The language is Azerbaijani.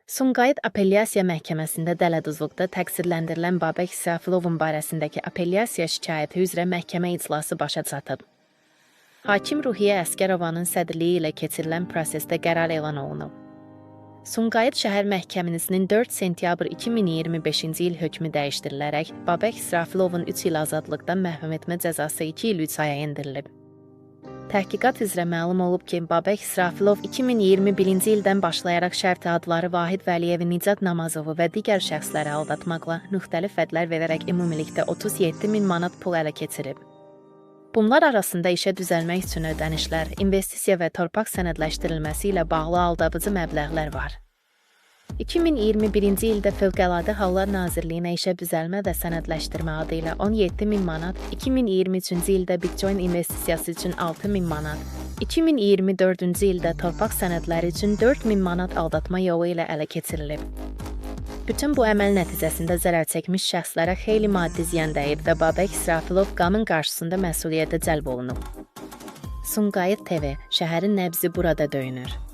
Sumqayıt Apellyasiya Məhkəməsində dələduzluqda təqsirləndirilən Babək İsrafilovun barəsindəki apellyasiya şikayəti üzrə məhkəmə iclası başa çatıb. Hakim Ruhiyyə Əsgərovanın sədrliyi ilə keçirilən prosesdə qərar elan olunub. Sumqayıt şəhər məhkəməsinin 4 sentyabr 2025-ci il hökmü dəyişdirilərək Babək İsrafilovun 3 il azadlıqdan məhrum etmə cəzası 2 il 3 aya endirilib. Təhqiqat üzrə məlum olub ki, Babək İsrafilov 2021-ci ildən başlayaraq şərti adları Vahid Vəliyevi, Nicat Namazovu və digər şəxsləri aldatmaqla müxtəlif vədlər verərək ümumilikdə 37 min manat pul ələ keçirib. Bunlar arasında işə düzəlmək üçün ödənişlər, investisiya və torpaq sənədləşdirilməsi ilə bağlı aldadıcı məbləğlər var. 2021-ci ildə Fövqəladə Hallar Nazirliyinə işə düzəlmə və sənədləşdirmə adı ilə 17 min manat, 2023-cü ildə Bitcoin investisiyası üçün 6 min manat, 2024-cü ildə torpaq sənədləri üçün 4 min manat aldatma yolu ilə ələ keçirilib. Bütün bu əməl nəticəsində zərər çəkmiş şəxslərə xeyli maddi ziyan dəyib və Babək İsrafilov qanun qarşısında məsuliyyətə cəlb olunub. Sumqayıt TV, şəhərin nəbzi burada döyünür.